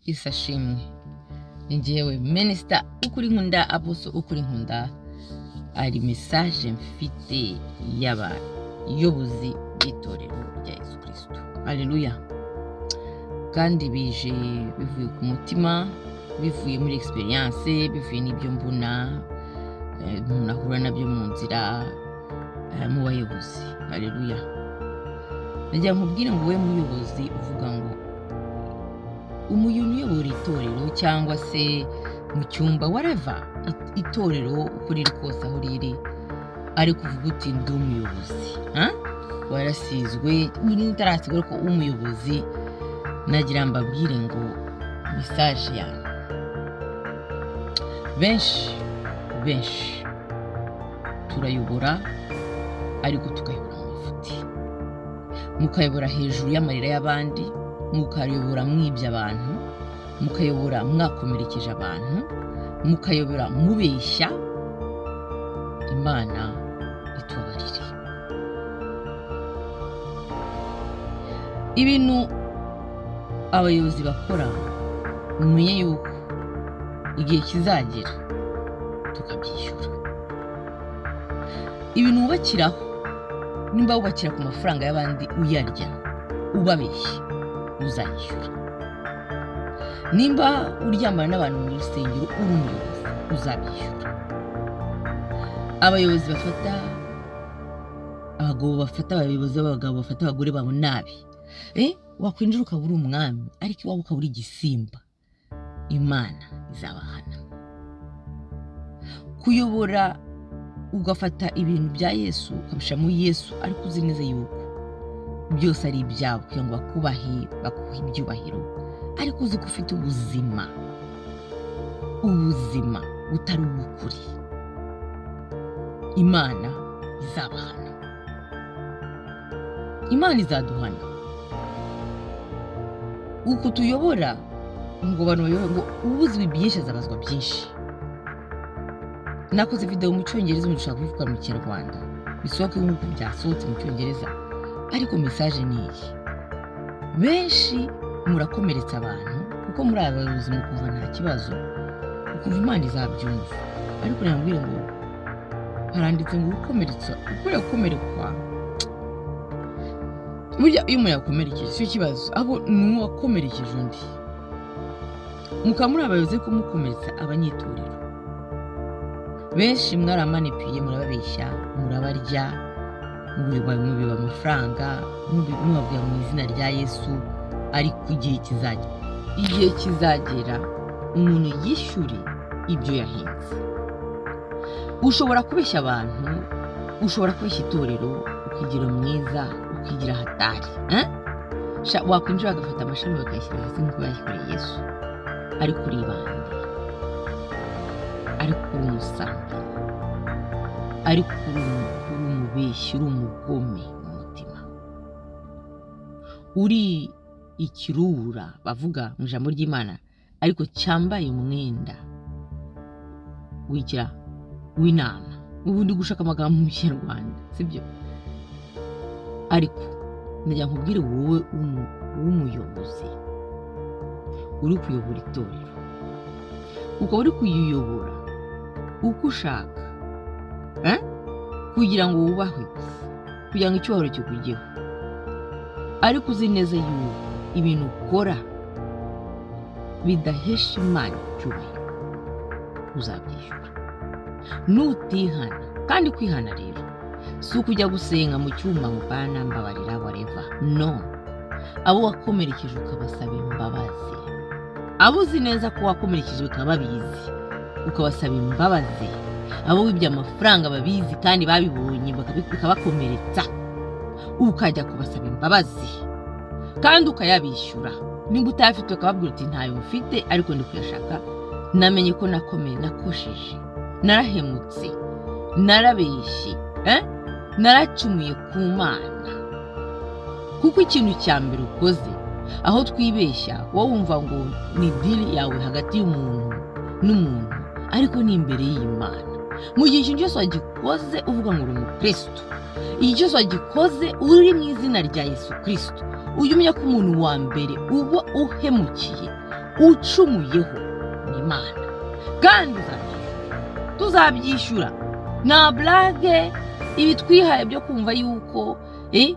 Yesu ashimwe. Ni njyewe Minister Ukuri Nkunda, Apostle Ukuri Nkunda. Ari message mfite y'abayobozi b'itorero rya Yesu Kristo. Haleluya! Kandi bije bivuye ku mutima, bivuye muri experience, bivuye n'ibyo mbona umuntu ahura nabyo mu nzira, mu bayobozi. Haleluya! Nagira nkubwire ngo wowe muyobozi uvuga ngo umuntu uyobora itorero cyangwa se mu cyumba, whatever, itorero uko riri kose, aho riri, ariko uvuga uti: "Ndi umuyobozi." Ha? Warasizwe, utarasigwa, ariko umuyobozi, nagira mbabwire ngo message yanyu, benshi benshi turayobora, ariko tukayobora mu mafuti, mukayobora hejuru y'amarira y'abandi, mukayobora mwibye abantu, mukayobora mwakomerekeje abantu, mukayobora mubeshya. Imana itubabarire. Ibintu abayobozi bakora, mumenye yuko igihe kizagera tukabyishyura. Ibintu wubakiraho, nimba wubakira ku mafaranga y'abandi, uyarya ubabeshya, uzayishyura. Nimba uryamana n'abantu mu rusengero uri umuyobozi, uzabyishyura. Abayobozi bafata abagabo, bafata abayobozi b'abagabo, bafata abagore babo nabi, wakwinjira ukaba uri umwami, ariko iwawe ukaba uri igisimba, Imana izabahana. Kuyobora ugafata ibintu bya Yesu, ukabishyira muri Yesu, ariko uzi neza yuko byose ari ibyabo kugira ngo bakubahe, bakuhe ibyubahiro, ariko uzi ko ufite ubuzima, ubuzima butari ubukuri, Imana izabahana. Imana izaduhana uko tuyobora. Ngo abantu bayobora, ngo ubuze byinshi azabazwa byinshi. Nakoze video mu Cyongereza, umuntu ushobora kubivuga mu Kinyarwanda bisohoke nk'uko byasohotse mu Cyongereza, ariko message ni iyi: benshi murakomeretsa abantu kuko muri aba bayobozi, mukumva nta kibazo, ukumva Imana izabyumva. Ariko nabwire ngo haranditse ngo gukomeretsa, ukuriye gukomerekwa. Burya iyo umuntu yakomerekeje si ikibazo, ahubwo ni uwakomerekeje undi. Mukaba muri abayobozi ko mukomeretsa abanyitorero benshi, mwaramanipiye, murababeshya, murabarya, mubiba amafaranga, mubabwira mu izina rya Yesu. Ariko igihe kizagera, igihe kizagera umuntu yishyure ibyo yahinze. Ushobora kubeshya abantu, ushobora kubeshya itorero, ukigira mwiza, ukigira hatari, eh? Wakwinjira bagafata amashami bakayashyira hasi nk'uko bayikoreye Yesu. Ariko uri ibandi, ariko uri umusambanyi, ariko uri umubeshyi, uri umugome mu mutima, uri ikirura bavuga mu ijambo ry'Imana, ariko cyambaye umwenda w'ikira w'inama. Ubu ndi gushaka amagambo mu Kinyarwanda, sibyo? Ariko ndagira nkubwire wowe w'umuyobozi uri kuyobora itorero, ukaba uri kuyiyobora uko ushaka, eh? Kugira ngo wubahwe gusa, kugira ngo icyubahiro kikugeho, ariko uzi neza yuko ibintu ukora bidahesha Imana icyubahiro, uzabyishyura nutihana. Kandi kwihana rero si ukujya gusenga mu cyumba ngo "Bana, mbabarira," whatever. No, abo wakomerekeje ukabasaba imbabazi, abo uzi neza ko wakomerekeje bakaba babizi, ukabasaba imbabazi, abo wibye amafaranga babizi kandi babibonye, bikabakomeretsa, ukajya kubasaba imbabazi kandi ukayabishyura. Nimba utayafite, ukababwira uti: "Ntayo mfite, ariko ndi kuyashaka. Namenye ko nakomeye, nakosheje, narahemutse, narabeshye, eh? Naracumuye ku Mana." Kuko ikintu cya mbere ukoze, aho twibeshya, wowe wumva ngo ni deal yawe hagati y'umuntu n'umuntu, ariko ni imbere y'Imana. Mu gihe ikintu cyose wagikoze uvuga ngo uri umukristo, igihe cyose wagikoze uri mu izina rya Yesu Kirisito, ujye umenya ko umuntu wa mbere uba uhemukiye Ucumuyeho ni Imana, kandi uzabyishyura, tuzabyishyura. Nta blague. Ibi twihaye byo kumva yuko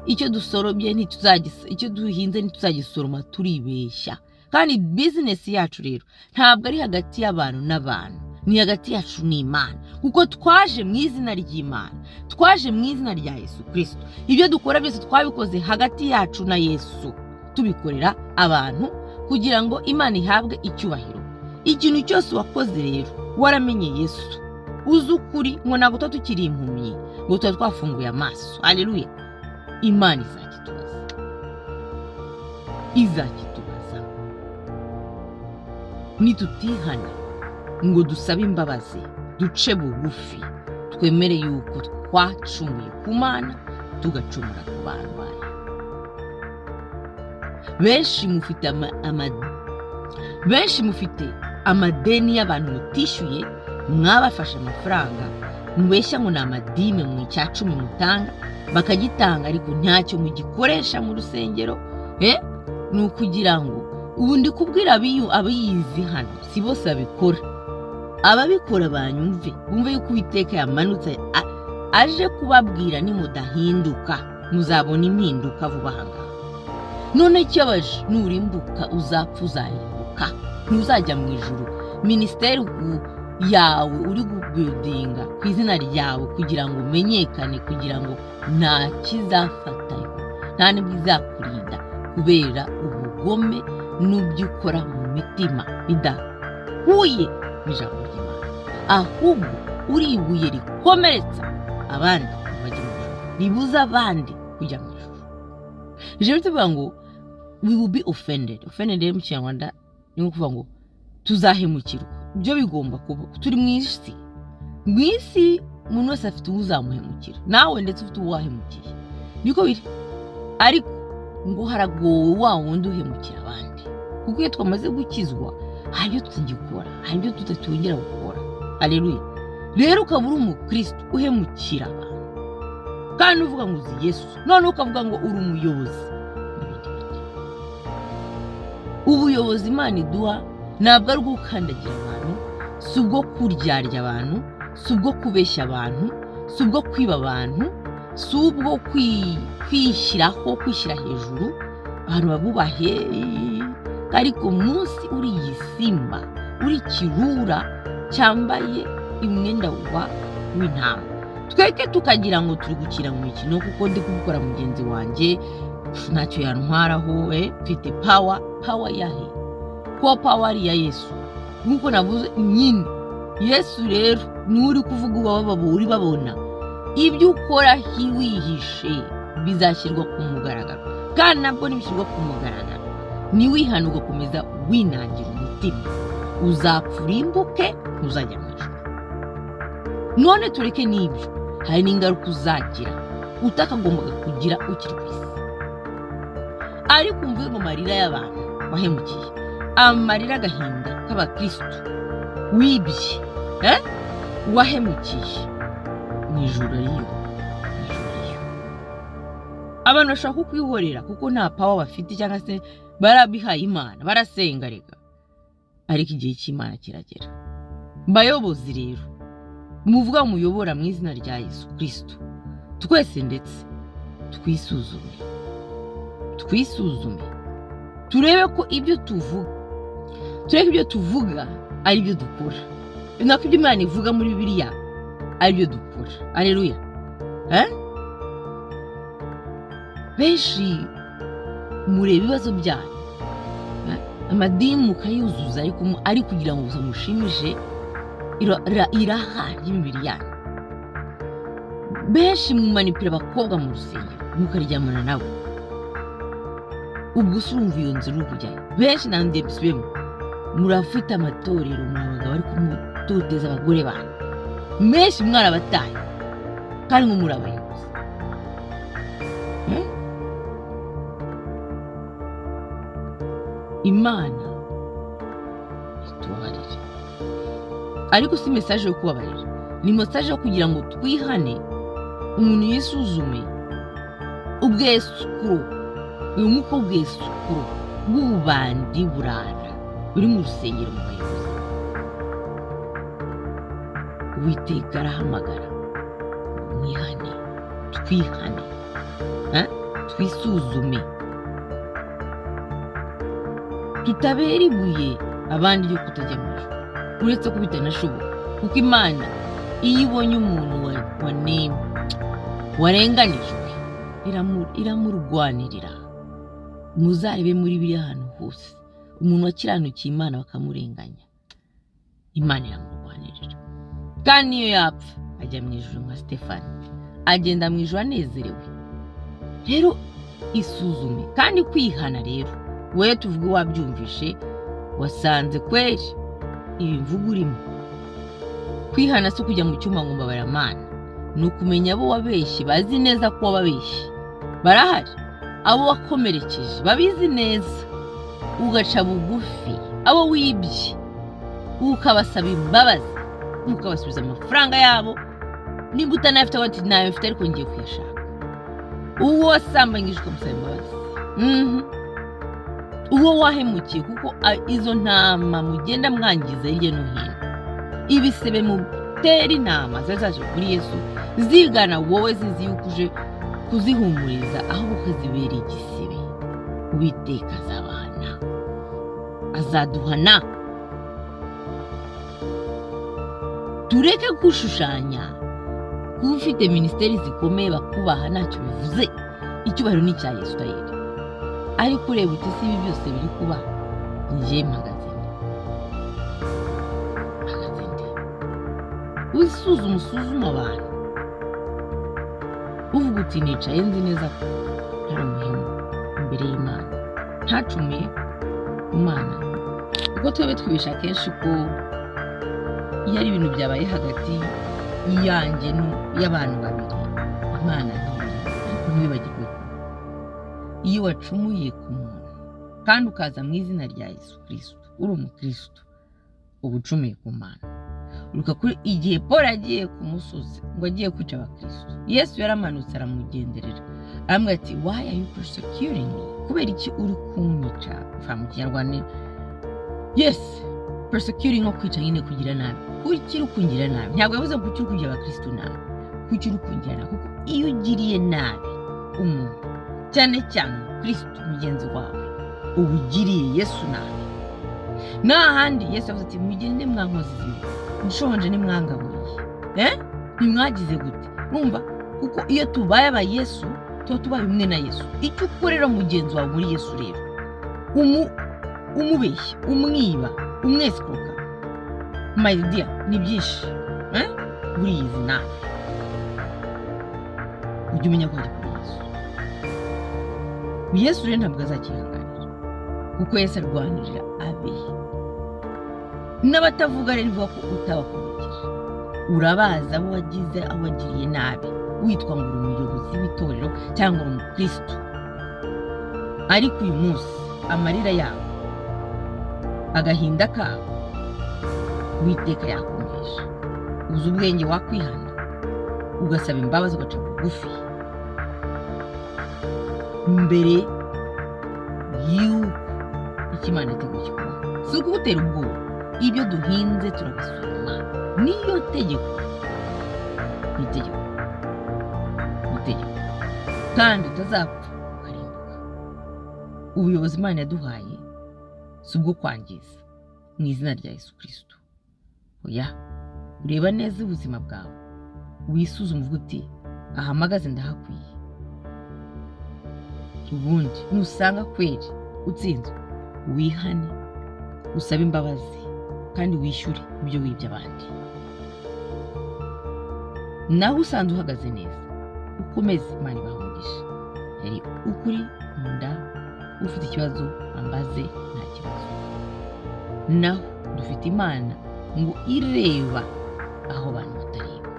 icyo dusoromye icyo duhinze ntituzagisoroma, turibeshya. Kandi business yacu rero ntabwo ari hagati y'abantu n'abantu, ni hagati yacu n'Imana, kuko twaje mu izina ry'Imana, twaje mu izina rya Yesu Kirisito. Ibyo dukora byose twabikoze hagati yacu na Yesu, tubikorera abantu kugira ngo Imana ihabwe icyubahiro. Ikintu cyose wakoze rero waramenye Yesu, uzi ukuri, ngo ntabwo tuba tukiri impumyi, ngo tuba twafunguye amaso. Aleluya! Imana izakitubaza, izakitubaza nitutihana ngo dusabe imbabazi, duce bugufi, twemere yuko twacumuye ku Mana, tugacumura ku bantu bayo. Benshi mufite amadeni y'abantu mutishyuye, mwabafashe amafaranga, mubeshya ngo ni amadime mu icya cumi mutanga, bakagitanga ariko ntacyo mugikoresha mu rusengero. Ni ukugira ngo ubu ndi kubwira abiyizi hano, si bose babikora. Ababikora banyumve, bumve yuko Uwiteka yamanutse aje kubabwira: nimudahinduka muzabona impinduka vuba aha ngaha. None ikibabaje, nurimbuka uzapfa, uzarimbuka, ntuzajya mu ijuru. Minisiteri yawe uri gubuildinga ku izina ryawe kugira ngo umenyekane, kugira ngo nta kizafatayo, nta n'ibwo izakurinda kubera ubugome n'ibyo ukora mu mitima bidahuye n'ijambo ry'Imana, ahubwo uri ibuye rikomeretsa abandi ngo bajye mu ijuru, ribuza abandi kujya mu ijuru. Ijambo tuvuga ngo "we will be offended". Offended rero mu Kinyarwanda ni nko kuvuga ngo tuzahemukirwa. Ibyo bigomba kuba, turi mu isi. Mu isi umuntu wese afite uwo uzamuhemukira, nawe ndetse ufite uwo wahemukiye, niko biri. Ariko ngo haragowe wa wundi uhemukira abandi, kuko iyo twamaze gukizwa hari ibyo tutagikora, hari ibyo tutatongera gukora. Aleluya! Rero ukaba uri umukristo uhemukira abantu, kandi uvuga ngo uzi Yesu, noneho ukavuga ngo uri umuyobozi n'ibindi bindi. Ubuyobozi Imana iduha ntabwo ari ubwo gukandagira abantu, si ubwo kuryarya abantu, si ubwo kubeshya abantu, si ubwo kwiba abantu, si ubwo kwishyiraho, kwishyira hejuru abantu babubahe. Ariko munsi uri igisimba, uri ikirura cyambaye umwenda wa w'intama, tweke tukagira ngo turi gukina mu mikino, kuko ndi kubikora mugenzi wanjye ntacyo yantwaraho, mfite power. Power yahe, ko power ari iya Yesu? Nk'uko navuze nyine, Yesu rero niwe uri kuvuga, uba uri babona ibyo ukora wihishe bizashyirwa ku mugaragaro. Kandi nabwo nibishyirwa ku mugaragaro, niwihana ugakomeza winangira umutima, uzapfa urimbuke, ntuzajya mu ijuru. None tureke n'ibyo, hari n'ingaruka uzagira utakagombaga kugira ukiri ku isi. Ariko umve mu marira y'abantu wahemukiye, amarira, agahinda k'abakirisitu wibye, wahemukiye, mu ijuru ariyo, mu ijuru ariyo. Abantu bashobora kukwihorera kuko nta power bafite, cyangwa se barabihaye Imana, barasenga reka, ariko igihe cy'Imana kiragera. Bayobozi rero muvuga muyobora mu izina rya Yesu Kirisito, twese ndetse twisuzume, twisuzume, turebe ko ibyo tuvuga, turebe ko ibyo tuvuga ari byo dukora, nako ibyo Imana ivuga muri Bibiliya ari byo dukora. Aleluya! Benshi mureba ibibazo byanyu, amadini mukayuzuza, ariko ari kugira ngo gusa mushimishe iraha ry'imibiri yanyu. Benshi mumanipira abakobwa mu rusengero mukaryamana nabo. Ubwo se urumva iyo nzira uri kujyayo? Benshi nanjye mbisubiyemo, murafite amatorero, muri abagabo, ariko mutoteza abagore banyu. Menshi mwarabataye kandi ngo muri abayobozi. Eh? Imana itubabarire, ariko si message yo kubabarira, ni message yo kugira ngo twihane, umuntu yisuzume. Ubwesukuro, uyu mwuka w'ubwesukuro bw'ububandi burara. Uri mu rusengero, mu bayobozi, Uwiteka arahamagara: mwihane, twihane, twisuzume, tutabera ibuye abandi ryo kutajya mu ijuru, uretse ko bitanashoboka, kuko Imana iyo ibonye umuntu warenganijwe iramurwanirira. Muzarebe muri biriya hantu hose, umuntu wakiranukiye Imana bakamurenganya, Imana iramurwanirira, kandi niyo yapfa ajya mu ijuru nka Stefani, agenda mu ijuru anezerewe. Rero isuzume. Kandi kwihana rero, wowe tuvuge wabyumvishe, wasanze kweri ibi mvuga urimo, kwihana si ukujya mu cyumba ngo mbabarira Mana, ni ukumenya abo wabeshye bazi neza ko wababeshye, barahari, abo wakomerekeje babizi neza, ugaca bugufi, abo wibye ukabasaba imbabazi, ukabasubiza amafaranga yabo, nimba utanayafite ati ntayo mfite ariko ngiye kuyashaka, uwo wasambanyije ukamusaba imbabazi, uwo wahemukiye, kuko izo ntama mugenda mwangiza hirya no hino, ibisebe mutera intama ziba zaje kuri Yesu zigana wowe, zizi yuko uje kuzihumuriza, ahubwo ukazibera igisebe, Uwiteka azabahana, azaduhana. Tureke gushushanya. Kuba ufite minisiteri zikomeye bakubaha ntacyo bivuze, icyubahiro ni icya Yesu tayeri. Ariko ureba uti: si ibi byose biri kuba, njye mpagaze nde? Mpagaze nde? Wisuzume, usuzume abantu, uvuga uti: nicaye nzi neza ko ntari umuhemu imbere y'Imana, ntacumuye ku Mana. Kuko twebwe twibesha kenshi ko iyo ari ibintu byabaye hagati yanjye y'abantu babiri, Imana ntibiri. Ariko ntiwibagirwe ko iyo wacumuye ku muntu kandi ukaza mu izina rya Yesu Kirisito, uri umukristo, uba ucumuye ku Mana. Uribuka kuri igihe Paul yagiye ku musozi ngo agiye kwica abakristo, Yesu yaramanutse aramugenderera, aramubwira ati: "Why are you persecuting me? Kubera iki uri kunyica?" Mva mu Kinyarwanda, yes, persecuting nko kwica nyine, kugira nabi. Kuki uri kungira nabi? Ntabwo yavuze ngo kuki uri kugira abakristo nabi, kuki uri kungira nabi? Kuko iyo ugiriye nabi umuntu, cyane cyane umukristo mugenzi wawe, uba ugiriye Yesu nabi. N'ahandi Yesu yavuze ati: "Mugende mwa nkozi z'ibibi, nshonje ntimwangaburiye, ntimwagize gute?" Urumva, kuko iyo tubaye aba Yesu tuba tubaye umwe na Yesu. Icyo ukorera mugenzi wawe muri Yesu rero, umubeshya, umwiba, umwesikoroka, my dear, ni byinshi, Buriyizi nawe, ujye umenya ko wajya kuri Yesu. Yesu rero ntabwo azakihanganira, kuko Yesu arwanirira abe. N'abatavuga rero, ivuga ko utabakomerekeje, urabazi abo wagize, abo wagiriye nabi, witwa ngo uri umuyobozi w'itorero cyangwa uri umukristo. Ariko uyu munsi amarira yabo, agahinda kabo, Uwiteka yakumvisha. Uzi ubwenge, wakwihana, ugasaba imbabazi, ugaca bugufi mbere y'uko icyo Imana yateguye kikubaho. Si ukugutera ubwoba, ibyo duhinze turabisoroma, niyo tegeko, ni itegeko, ni itegeko, kandi utazapfa ukarimbuka. Ubuyobozi Imana yaduhaye si ubwo kwangiza mu izina rya Yesu Kirisito, oya. Ureba neza ubuzima bwawe, wisuzume, uvuge uti: ahamagaze ndahakwiye. Ubundi nusanga kweri utsinzwe, wihane, usabe imbabazi kandi wishyure ibyo wibye abandi. Naho usanze uhagaze neza, ukomeze. Imana ibaha umugisha. Yari ukuri mu nda. Ufite ikibazo ambaze, nta kibazo. Naho dufite Imana ngo ireba aho abantu batareba.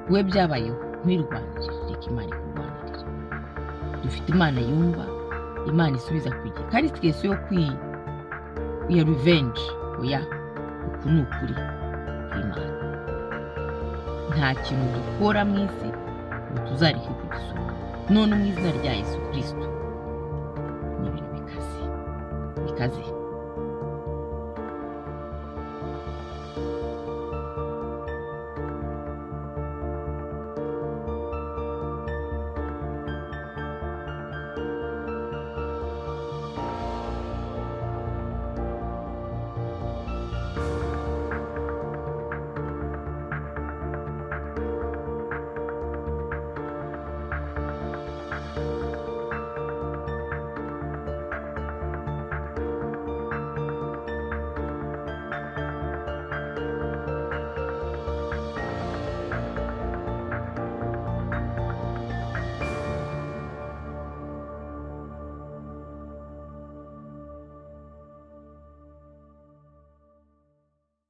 We byabayeho, ntuirwanirire, reka Imana ikurwanirire. Dufite Imana yumva, Imana isubiza ku gihe, kandi si case yo kwi ya revenge, oya. Uku ni ukuri kw'Imana. Nta kintu dukora mu isi ngo tuzareke kugisoma. None mu izina rya Yesu Kirisito, ni ibintu bikaze bikaze.